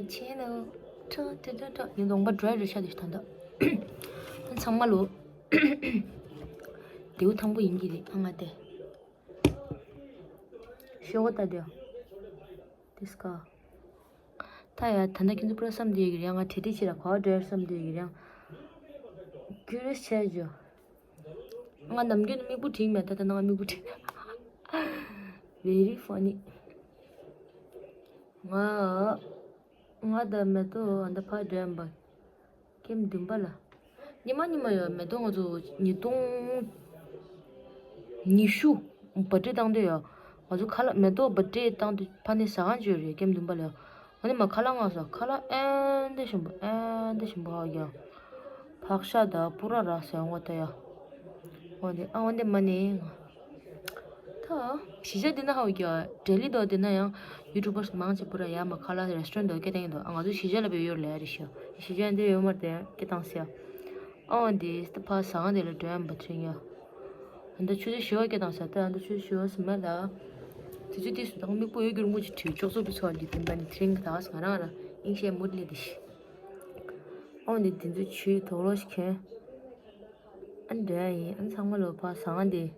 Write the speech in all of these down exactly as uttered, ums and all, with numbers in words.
ཆེན་ལོ། ཁྲོ་ཁྲོ་ཁྲོ་ཁྲོ། ངའི་གདོང་པ་dry་རེད་ཤག་དེ་ད་ལྟ། ཚང་མ་ལོ། རྡེའུ་ཐང་པོ་ཡིན་གྱི་རེད་ཨ་ང་དེ། ཤོག་ད་དེ། དེ་སྐ། ད་ཡ་ད་ལྟ་ཁྱེད་ཚོ་པུ་ར་བསམ་བསྡད་ཡོད་ཀྱི་རེད་ང་བྲེལ་བྲེལ་བྱེད་ར་ག་བ་འགྲོ་ཡ་བསམ་བསྡད་ཡོད་ཀྱི་རེད། ཀུ་རེས་བྱས་ཇོ། ང་ནམ་རྒྱུན་མིག་བུ་བྲིས་མེད་ད་ད་ནང་མིག་བུ་བྲིས། Very funny། ང་། ང་དང་མེ་ཏོག་ཨ་འདྲ་ཕར་འགྲོ་ཡ་འབའ། ཀེམ་བདུན་པ་ལ། ཉི་མ་ཉི་མ་ཡོད་མེ་ཏོག་ང་ཚོ་ཉིས་སྟོང་ཉི་ཤུ་birthday་བཏང་དུས་ཡོད། ང་ཚོ་ཁ་ལག་མེ་ཏོག་birthday་བཏང་དུས་ཕ་ནི་ཟ་ཁང་བརྗོད་རེད་ཀེམ་བདུན་པ་ལ་ཡོད། ཨ་ནི་མ་ཁ་ལག་ང་ཟ་ཁ་ལག་ཨེ་འདྲ་ཞིམ་པོ་ཨེ་འདྲ་ཞིམ་པོ་ཧ་ཡ། ཕག་ཤ་དང་པུ་ར་ར་ཟེར་འོང་བ་ད་ཡ། འོ་འདི་ཨ་འོ་འདི་མ་ནི་ང་། ད། གཞིས་ཆགས་འདི་ན་ཧ་གོ་གི་ཡ། ལྡི་ལི་དོ་འདི་ན་ཡང་YouTubers་མང་ཆེ་པུ་ར་ཡ་མ་ཁ་ལག་restaurant་དོ་སྐད་བཏང་ཡིན་དོ། ཨ་ང་ཚོ་གཞིས་ཆགས་ལ་བས་ཡོད་ལ་ཡ་རེ་ཤི་ཡ། གཞིས་ཆགས་འདི་ཡོད་མ་རེད་དེ་སྐད་བཏང་སི་ཡ། ཨ་འོ་འདི་སི་ཏི་ཕ་ཟ་ཁང་དེ་ལ་འགྲོ་ཡ་མ་ཐྲིང་ཡ། ཨ་འདི་ཆུ་ཚོད་བཞི་བ་སྐད་བཏང་ས་ད་ཨ་འདི་ཆུ་ཚོད་བཞི་བ་སི་མ་ལ། དེ་ཚོ་དེ་སུ་དང་མིག་པོ་ཡོད་རྒྱུར་མོ་ཅིག་བྲིས་ཅོག་ཙོ་བི་ཚོ་འདི་དེ་འདྲ་ནི་ཐྲིང་གི་ད་ང་རང་ར་ཨིང་ཤེ་མུར་ལི་དི་ཤི། ཨོ་ནི་དེ་ཚོ་ཆུའི་དོག་ལོ་ཞིག་ཁྱོན། ཨ་འདྲ་ཡིན་ཨ་ཚང་མ་ལོ་ཕ་ཟ་ང་འདི།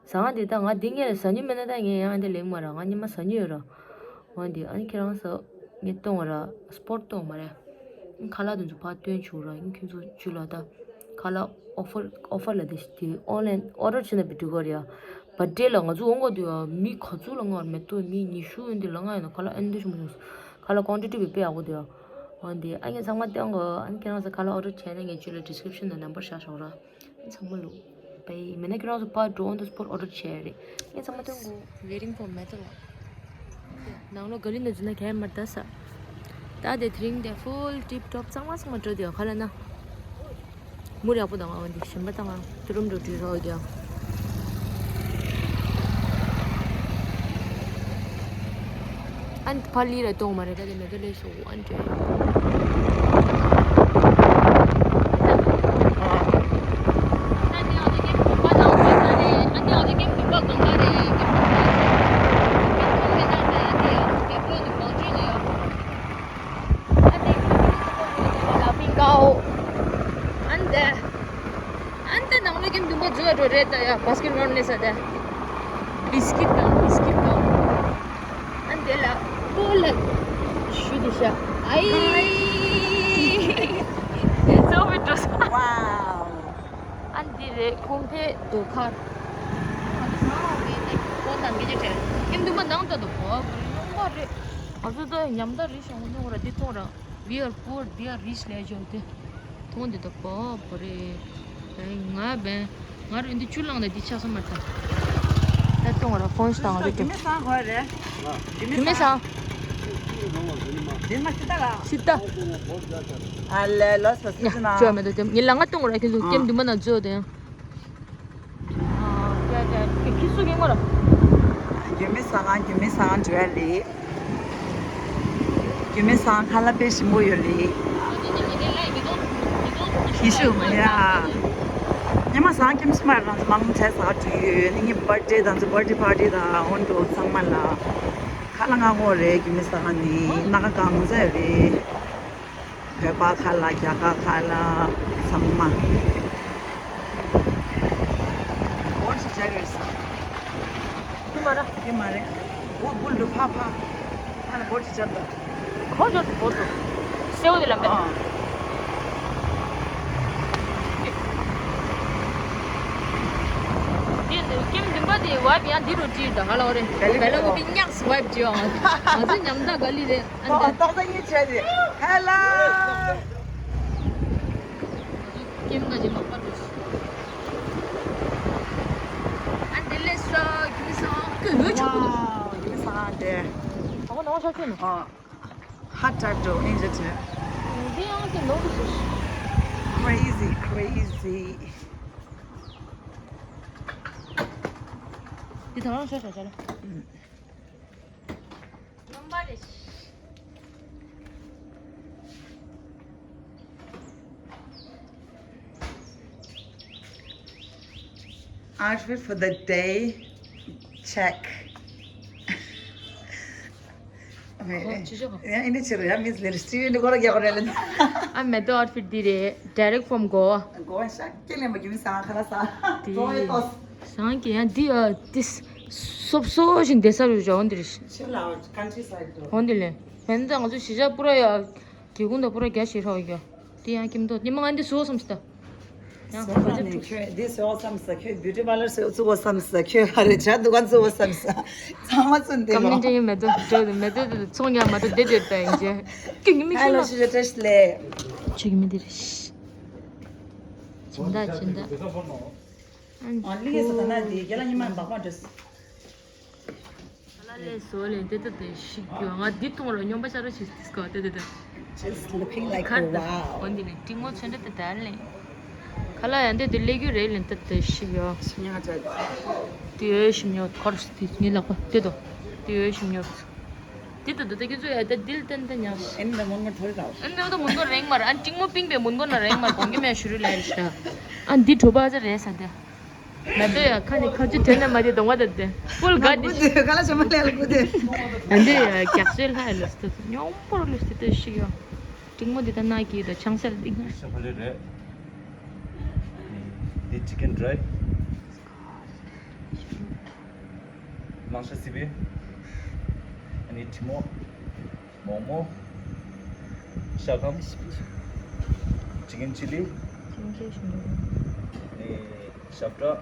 ཟ་ང་འདི་ད་ང་འདི་ངས་ཟ་ཉུ་མེད་ན་ད་ངས་ཡང་འདི་ལེགས་མ་ར་ང་ཉི་མ་ཟ་ཉུ་ཡོད་ར། ཨོ་འདི་ཨ་ནི་ཁྱེད་རང་ཟ། ངས་གཏོང་བ་ར་སྤོར་གཏོང་མ་རེད། ཁ་ལག་དེ་ཚོ་ཕ་སྟོན་བྱུང་ར་ཨིན་ཁྱོད་ཚོ་ཆུ་ལ་ད། ཁ་ལག་ཨོ་ཕར་ཨོ་ཕར་ལ་དེ་དེ་ཨོན་ལན་ཨོ་ཌར་བྱས་ན་བི་འགྲིག་གོ་རེད་ཡ། བར་ཌེ་ལ་ང་ཚོ་འོང་གོ་དུས་ཡ་མི་ག་ཚོད་ལ་ང་མེད་དོ་མི་ཉི་ཤུ་ཡོད་འདི་ལ་ང་ཡོད་ན་ཁ་ལག་ཨེ་འདི་ཤུ་མ་སོང་། ཁ་ལག་ཀོན་ཊི་ཊི་བི་དཔེ་ཡག་པོ་འདུག་ཡ། འོན་ཏེ་ཨ་ངས་ཚང་མ་སྟོན་གོ་ཨ་ནི་ཁྱེད་རང་ཚོ་ཁ་ལག་ཨོ་ཌར་བྱས་ན་ངས་ཁྱོད་ལ་ཌི་སི་ཀི་རིབ་ཤན་དང་ནམ་བར་བཞག་ཤོག་ར། ཨ་ཚང་མ་ལོ། བའི་མེད་ན་ཁྱེད་རང་ཚོ་པར་འགྲོ་on the spot order་བྱས་རེད། ངས་ཚང་མ་སྟོན་གོ Waiting for Metal། ནང་ལོ་ག་ལི་ན་འཛུལ་ན་ག་ཡ་མར་ད་ས། ད་དེ་དེ་རིང་དེ་full tip top གཙང་མ་གཙང་མ་འགྲོ་དེ་ཡོད་ཁ་ལ་ན། མུར་ཡག་པོ་དང་ཨ་འདི་ཞིམ་པ་དང་ཨ་ཏུ་རུམ་རུ་དྲི་རོ་རྒྱ། ཨན་ཕ་ལི་ར་གཏོང་མ་རེད་ད་དེ་མེ་ཏོ་ལས་སོ་ཨན་ཏྲེ། ཨན་ཏེ། ཨན་ཏེ་ནང་ལོགས་ཀྱི་འདུན་པ་འཛུལ་བ་འགྲོ་རེད་ད་ཡ་བྷ་སི་ཀེ་ཊི་བྷོལ་ལས་ས་ད། བི་སི་ཀིཊ་དང་བི་སི་ཀིཊ་དང་། ཨན་ཏེ་ལ་ཀོ་ལ་ཞུ་དེ་ཤ་ཨའི། ཙོ་བི་འགྲོ་ས། Wow། ཨན་ཏེ་རེད་ཁོང་ཕེ་དོ་ཁར། ཁོང་དང་གི་ཅི་བྲལ་ཀྱི་འདུན་པ་ནང་ད་དོ་བོ་ཡོང་བ་རེད། ང་ཚོ་ད་ཉམ་ད་རེད་ཤོང་ནོ་ར་འདི་ཐོང་ར། We are poor, they are rich ལས་བྱུང་སྟེ། ཐོང་འདི་ད་པོ་པོ་རེད། ང་བན། ང་རུ་འདི་ཆུ་ལངས་ད་འདི་ཆགས་ས་མ་ཐག་ད་ཐོང་ར་ཕོན་ཤི་དང་རུ་ཏེ། རྒྱུ་མེད་སང་ཧོ་རེད། རྒྱུ་མེད་སང་། འདི་མ་སི་ཏ་ལ། སི་ཏ། ཨ་ལེ་ལོ་སོ་སི་ཡ་ན། ཅོ་མེད་ད་ཅོ་ངི་ལ་ང་ཐོང་ར་ཁྱེད་ཚོ་ཀེམ་འདུན་པ་ན་ཅོ་དེ། ཨ་ཅ་ཅ་ཁྱི་སུ་ངེ་མོ་ར། རྒྱུ་མེད་ས་གང་རྒྱུ་མེད་ས་གང་འགྲོ་ཡ་ལེ། རྒྱུ་མེད་ས་གང་ཁ་ལག་དཔེ་ཞིམ་པོ་ཡོད་ལེ། ཁྱི་ཤུ་མ་ཡ། ཉི་མ་ས་གང་ཁྱིམ་སུ་མ་རང་ཚོ་མང་ཚད་ས་ག་འགྲོ་ཡོད་ནི་ངའི་བར་ཌེ་དང་ཚོ་བར་ཌེ་པར་ཊི་དང་འོན་འགྲོ་ཚང་མ་ལ། ཁ་ལག་ང་གོ་རེད་རྒྱུ་མེད་ས་གང་ནི་སྣ་ཁ་གང་ཚད་རེད། བོད་པ་ཁ་ལག་རྒྱ་གར་ཁ་ལག་ཚང་མ། སྒོར་ཞིག་བྱ་དགོས་ས། དེ་མ་རེད། དེ་མ་རེད། སྒོར་སྒོར་འདུག་ཕ་ཕ། ཕ་ལ་སྒོར་ཞིག་བྱ་དགོས། སྒོར་ཞིག་སྒོར་འདུག་སེའུ་དེ་ལ་མེད། ཨ། དེ་ནི་ཀེམ་འདུན་པ་དེ་བབ་ཡང་འདི་རུ་བྲིས་དང་ཧ་ལ་འོ་རེད། བེ་ལ་བེ་ལ་ཀུ་པི་ཉགས་སི་ཝའིབ་བྱེད་ཨང་། ང་ཚོ་ཉམ་ཐག་ག་ལི་རེད། ཨ་འདི། ཏོག་ཏོག་ཏོག་གཉིས་བྱས་ཏེ། ཧེ་ལོ། ཀེམ་ད་ཇེ་མག་པ་འགྲོ་སོང་། ཨ་འདི་ལས་སོ་རྒྱུ་མི་སང་ཀི་འོད་ཆོག་པོ་འདུག་ཝའོ། རྒྱུ་མི་སང་དེ། ཨ་ཁོ་ནང་ཤ་ཆོས་ནི། ཨ། ཧ་ཏྲ་འགྲོ་ཨིན་ཇི་ཆེ། འདི་ཡང་དེ་ལོག་སོང་། Crazy, crazy། འདི་ད་རང་ཤ་ཤ་ཤ་ལ། ཨུམ། Outfit for the day, check. ཨེ། ཁོ་ཅི་ཞོག་ཡང་ཨིན་ཌི་ཆེ་རུ་ཡང་མིས་ལེར་སི་ཊི་ཝི་འདི་སྐོར་རྒྱག་རེད་ལ། ཨ་མེ་ཏོ་ཨའུ་ཊི་ཕིཊ་འདི་རེད། Direct from Goa. གོ་བ་ཤག་ཀེ་ལེན་པ་གི་མི་སང་ཁ་ལ་ས། དེ་ཏོ་ཡེ་ཏོས། སང་གི་ཡང་འདི་ཨ་ཏིས་སོབ་སོ་ཞིག་འདེ་ས་རུ་བཞག་འོན་འདི་རེད། ཆེ་ལ་ཁན་ཊི་སའིཌ་དུ། འོན་འདི་ལེ། ཧན་ད་ང་ཚོ་གཞིས་ཆགས་པུ་ར་ཡ་གི་གུང་ད་པུ་ར་རྒྱ་ཞིག་ཧྲ་བ་ཡ། དེ་ཡང་ཀིམ་ཏོ་ཉི་མ་ང་འདི་བཟོ་བསམ་སྟ། ཡང་ཁོ་ཚོ་ཁྱོད་འདི་བཟོ་བསམ་ས། ཁྱོད་བིའུ་ཏི་པར་ལར་བཟོ་བཙུགས་བསམ་ས། ཁྱོད་ཧ་རེ་ཇ་དུ་གན་བཟོ་བསམ་ས། ཚང་མ་བཙུན་ཏེ་ཀམ་ལོ། ནི་ཏི་ཡིན་མེད་དོ་འགྲོ་དུ་མེད་དོ་དུ་ཚོང་ཡང་མ་དོ་བདེ་བདེ་ད་ཡིན་ཅེ། ཀིང་མི་ཧ་ལོ་ཤི་ལ་བཀྲ་ཤིས་བཀྲ་ཤིས་བདེ་ལེགས། ཆེ་གི་མི་འདི་རེད། སྦྱིན་བདག་སྦྱིན་བདག་ཨ་ལི་ཡེ་ས་ད་ན་དེ་རྒྱ་ལ་ཉི་མ་འབག་པ་འདྲ། ལ་ལས་བཟོ་ལས་དེ་ལྟ་དེ་ཤིག་གྱོ། ང་འདི་མཐོང་ར་སྨྱོན་པ་ཤ་ར་ཞིག་ཏིས་གོ་དེ་དེ་དེ། Just looking like ཁར་དང་། Wow. འོན་ཏེ་ནི་ཏིང་མོ་ཚོན་འདྲ་དེ་དར་ལེ། ཁ་ལ་ཡང་དེ་དེ་ལས་རྒྱུ་རེད་ལེ་དེ་དེ་ཤིག་ཡོ། ཤི་ཉ་ཅག་དེ་ཡོད་ཤི་ཉོ་ཁོར་སི་དེ་ངའི་ལག་པ་དེ་དོ། དེ་ཡོད་ཤི་ཉོ། དེ་དོ་དོ་དེ་གི་ཚོ་ཡ་དེ་དིལ་ཏན་ཏན་ཉག་ཤི། ཨེ་འདི་མོན་གོ་ཐོར་གའོ། ཨེ་འདི་དོ་མོན་གོ་རེང་མར་ཨན་ཏིང་མོ་པིང་པའི་མོན་གོ་ན་རེང་མར་གོང་གི་མེ་ཤུ་རུ་ལེ་རི་ཤ། ཨན་དེ་གྲོ་པ་ཟ་རེད་ས་དེ། མེ་ཏོག་ཡ་ཁ་ནི་ཁ་ཆུ་དྲན་ན་མ་དེ་གདོང་བ་དེ་དེ། ཕུལ་ག་དེ་ཤི། ཁ་ལ་ཆུ་མ་ལས་ལ་ཁུ་དེ། ཨ་འདི་ཡ་རྒྱག་སེ་ལྷ་ཡ་ལོ་སྟེ་ཉོང་པོར་ལོ་སྟེ་དེ་ཤི་ཡོ། ཏིང་མོ་དེ་ད་ན་གི་དོ་ཆང་སེར་ཏིང་། ཤ་ཕ་ལེ་རེད། འདི་ཅི་ཀན་ཌ་རའི། མང་ཤ་སི་པི། ཨ་ནི་ཁྲི་མོ། མོག་མོག་ཤ་སྐམ། ཅི་ཀན་ཅི་ལི། ཅི་ཀན་ཅི་ལི། ཨ་ནི་ཤ་བཀྲ།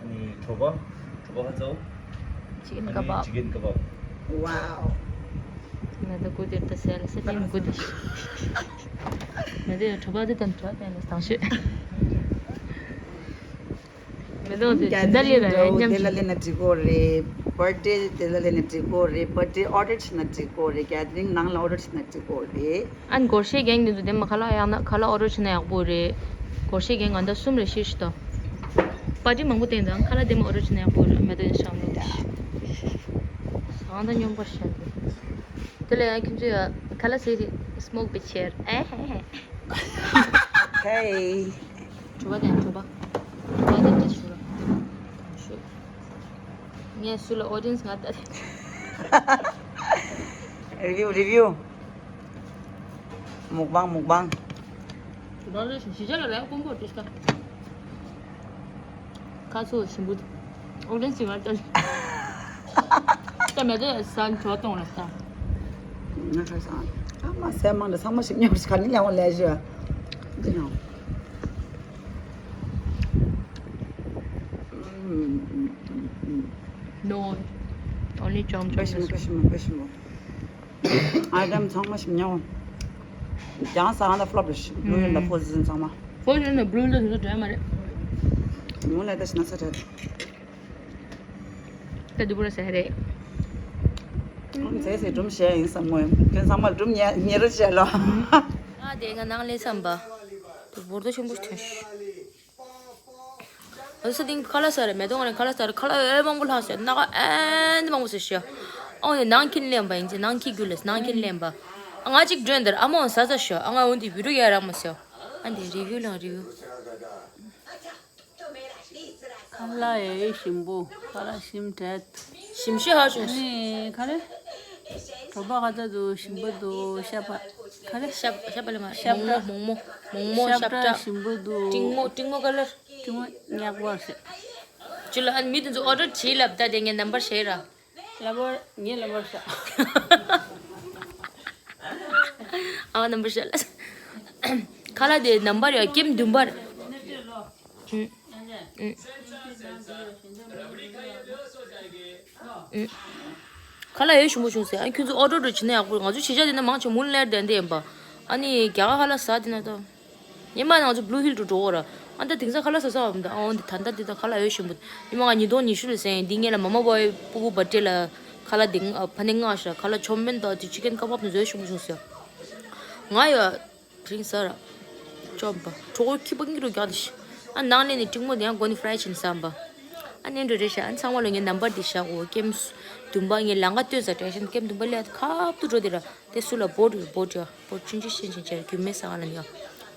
ཨ་ནི་གྲོ་པ། གྲོ་པ་ཁ་ཚའོ། ཅི་ཀན་ཨ་ནི་ཀ་བབ། ཅི་ཀན་ཀ་བབ། Wow. མེ་ཏོག་ཀུ་དེར་ད་སེལ་སེ་ཏིང་ཀུ་དེ། མེ་ཏོག་ཡ་གྲོ་པ་དེ་དང་གྲོ་དེ་ནི་དང་ཤོད། མེ་ཏོག་དེ་ཇི་འདྲ་ལས་ར་ཡ་མཉམ་དེ་ལ་ཞིག་ལས་ན་འགྲིག་གོ་རེད། པར་ཏི་དེ་ལ་ལས་ན་འགྲིག་གོ་རེད། པར་ཏི་ཨོ་ཌར་བྱེད་ན་འགྲིག་གོ་རེད། གེ་ཐ་རིང་ནང་ལ་ཨོ་ཌར་བྱེད་ན་འགྲིག་གོ་རེད། ཨན་སྒོར་གཞས་རྒན་དེ་ཚོ་དེ་མ་ཁ་ལག་ཡག་ན་ཁ་ལག་ཨོ་ཌར་བྱེད་ན་ཡག་པོ་རེད། སྒོར་གཞས་རྒན་ང་ད་གསུམ་རེ་ཤེས་ཤི་ཏོ། པར་ཏི་མང་པོ་བསྟན་ཙང་ཁ་ལག་དེ་མ་ཨོ་ཌར་བྱེད་ན་ཡག་པོ་རེད། མེ་ཏོག་ཡིན་ཤག་མོ། ཟང་ད་སྨྱོན་པ་ཤ་དེ། དེ་ལ་ཡང་ཁྱོད་ཚོ་ཡ་ཁ་ལག་ཟེར་ཏེ་སི་མོག་བི་ཆེར་ཨེ་ཧེ་ཧེ། Hey. གྲོ་པ་དང་གྲོ་པ། གྲོ་པ་དང་དེ་ཞུ་རོགས། ངས་སུ་ལ་ཨོ་ཌི་ཡེན་སི་ང་ལྟ་རེ་བིའུ་རེ་བིའུ། མུག་བང་མུག་བང་། གྲོ་པ་རེ་ཞིག་ཞི་ཅ་ལ་རེ་ཀོང་པོ་ཏིས་ཀ། ཁ་ཚོ་ཞིམ་པོ། ཨོ་ཌི་ཡེན་སི་ང་ལྟ། ད་མེད་དེ་ས་འཇོག་གཏོང་ལ་ལྟ། ང་ཁ་སང་། ཨ་མ་སེ་མང་དུ་ཚང་མ་ཞིམ་ཉམས་ཤིག་ག་ནི་ཡང་བ་ལས་ཞུ། འདི་ཡང་། No, only chom chom. བཀྲ་ཤིས་བཀྲ་ཤིས་བཀྲ་ཤིས། ཨའི་ཊམ་ཚང་མ་ཞིམ་ཉམས། ཀྱང་ས་ག་ན་ཕ་ལོབ་རེད། བླུ་ཡོན་ལ་ཕོ་ཟིན་ཚང་མ། ཕོ་ཟིན་ན་བླུ་ཡོན་ལ་ཟིན་ཚོ་དྲན་མ་རེད། མུ་ལ་ད་ཤི་ན་ས་དྲན། ད་དུ་བུ་ར་ཟེར་རེད། ཟེར་ཟེར་སྒྲུང་བཤད་ཡིན་བསམ་ངོས་ཁྱོད་ཚང་མ་སྒྲུང་ཉེ་ཉེ་རུ་བཤད་ལོ། ཨ་དེ་ང་ནང་ལས་བསམ་པ། དུ་བོར་དོ་ཆེན་པོ་ཐོན་ཤི། ཨ་ས་ཏིང་ཁ་ལ་ས་རེད་མེ་ཏོག་ང་ནས་ཁ་ལ་ས་རེད་ཁ་ལ་ཨེ་མང་པོ་ལྷག་ཟེར་ན་ག་ཨེ་འདི་མང་པོ་ཟེར་ཤི། ཨོ་ནས་ནང་ཁྱིན་ལེན་པ་ཡིན་ཟེར་ནང་ཁྱི་རྒྱུ་ལས་ནང་ཁྱིན་ལེན་པ། ཨ་ང་གཅིག་སྒྲོན་འདིར་ཨ་མོ་ཟ་ཟ་ཤི་ཨ་ང་འོན་དེ་བི་རུ་ཡ་རག་མ་ཟེར། ཨ་འདི་རི་བིའུ་ལང་རི་བིའུ། ཁ་ལག་ཡེ་ཞིམ་པོ། ཁ་ལག་ཞིམ་དྲགས། ཞིམ་ཤོས་ཧ་བྱུང་། ཨ་ནི་ཁ་རེ། གྲོ་པ་ག་ཚ་འདུག་ཞིམ་པོ་འདུག་ཤ་པ། ཁ་རེ། ཤ་ཤ་པ་ལ་མ་ཤ་པ། མོག་མོག་མོག་མོག་མོག་ཤ་པ་ཤ་པ། ཞིམ་པོ་འདུག་ཏིང་མོ་ཏིང་མོ་ཀ་ལར། ཏིང་མོ་ཉག་པོ་ཟེར། ཅི་ལ་ཨ་ནི་མི་དེ་ཚོ་ཨོ་ཌར་བྱེད་ལབ་ད་དེ་ངས་ནམ་བར་བྱེད་ར། ལ་བར་ངས་ལ་བར་ཤ། ཨ་ནམ་བར་བྱེད་ལ། ཁ་ལག་དེ་ནམ་བར་ཡ་ཀེམ་བདུན་བར། ཁ་ལག་ཡོད་ཞིམ་པོ་བྱུང་ཟེར། ཨ་ཁྱོད་ཚོ་ཨོ་ཌར་འགྲོ་བྱེད་ན་ཡག་པོ། ང་ཚོ་གཞིས་ཆགས་དེ་ན་མང་ཆེ་མུན་ལེར་དེ་འདི་ཡིན་པ། ཨ་ནི་རྒྱ་གར་ཁ་ལག་ཟ་དེ་ན་ད། ཉི་མ་ང་ཚོ་བླུ་ཧིལ་དུ་འགྲོ་འོ་ར། ཨ་ད་དེང་སང་ཁ་ལག་ཟ་ས་བམ་ད་ཨོ་འདི་ད་ད་འདི་ད་ཁ་ལག་ཡོད་ཞིམ་པོ། ཉི་མ་ང་ཉིས་སྟོང་ཉི་ཤུ་ལ་ཟེར་ཡིན་འདི་ངེད་ལ་མ་མ་བའི་སྤུ་གུ་བར་ཌེ་ལ་ཁ་ལག་འདི་ཕ་ནི་མངགས་ཤག་ཁ་ལག་ཆོམ་མེན་ད་དེ་ཅི་ཀན་ཀ་བབ་ནི་བཟོས་ཞིམ་པོ་བྱུང་ཟེར། ང་ཡ། དྲིན་ཟ་ར། ཅོམ་པ། གྲོགས་ཁྱི་པ་གཉིས་རུ་རྒྱག་དེ་ཤི། ཨ་ནང་ལས་ནི་ཏིང་མོ་དེ་ཡང་སྒོ་ནི་ཕ་རའི་ཆིན་བསམ་པ། ཨ་ནེ་འགྲོ་རེ་ཤ་ཨ་ཚང་མ་ལོ་ངའི་ནམ་བར་དེ་ཤ་འོ་ཀེམ་སུ། དུམ་པ་ངའི་ལང་ཀ་ལྟོས་ཟ་དྲེ་ཤན་ཀེམ་དུམ་པ་ལས་ཁབ་ཏུ་འགྲོ་དེ་ར་དེ་སུ་ལ་བོ་ཏུ་བོ་ཏུ་ཡ་བོ་ཆུན་ཆུན་ཤིན་ཤིན་ཆེར་རྒྱུ་མེ་ས་ག་ལ་ནི་ཡ།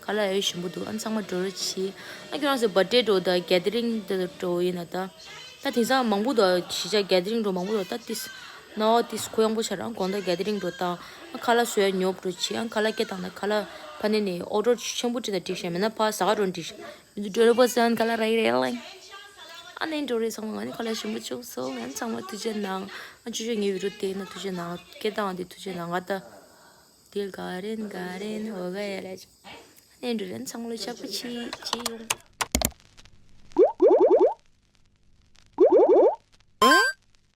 ཁ་ལག་ཡོད་ཞིམ་པོ་འདུག་ཨ་ཚང་མ་འགྲོ་རེ་ཆི། ཨ་ཁྱོད་རང་ཚོ་བར་ཌེ་འགྲོ་ད་གེ་དི་རིང་དེ་འགྲོ་ཡིན་ན་ད། ད་དེང་སང་མང་པོ་འདུག་གཞིས་ཆགས་གེ་དི་རིང་འགྲོ་མང་པོ་འདུག་ད་ཏིས། ནའོ་དེ་གུ་ཡངས་པོ་ཆགས་རང་དགོང་དག་གྷེ་དི་རིང་འགྲོ་དང་། ཨ་ཁ་ལག་བཟོ་ཡ་ཉོབ་འགྲོ་ཆེ། ཨ་ཁ་ལག་སྐྱེ་དང་ན་ཁ་ལག་ཕ་ནས་ནས་ཨོ་ཌར་ཆེན་པོ་བྲིས་དང་བྲིས་ཤེས་མེད་ན་ཕ་ཟ་ག་འགྲོ་བྲིས་ཤེས། ཊུ་ཝེན་ཊི་ཕོར་སེ་ཝེན་ཁ་ལག་རག་གི་རེད་ལ། ཨ་ནས་འགྲོ་རེད། ཚང་མ་ང་ནི་ཁ་ལག་ཞིམ་པོ་བྱུང་སོང་། ང་ནི་ཚང་མ་ཐུགས་རྗེ་གནང་། ཨ་ཅོ་ཅོ་ངའི་བི་ཌི་ཡོ་དེ་ན་ཐུགས་རྗེ་གནང་། སྐྱེ་དང་དེ་ཐུགས་རྗེ་གནང་། ང་ད་དེ་ག་རེན་ག་རེན་ཧོ་ག་ཡ་ར་ཅོ། ཨ་ནས་འགྲོ་རན། ཚང་མ་ལ་ཞག་པོ་ཆེ་ཆེ་ཡོང་།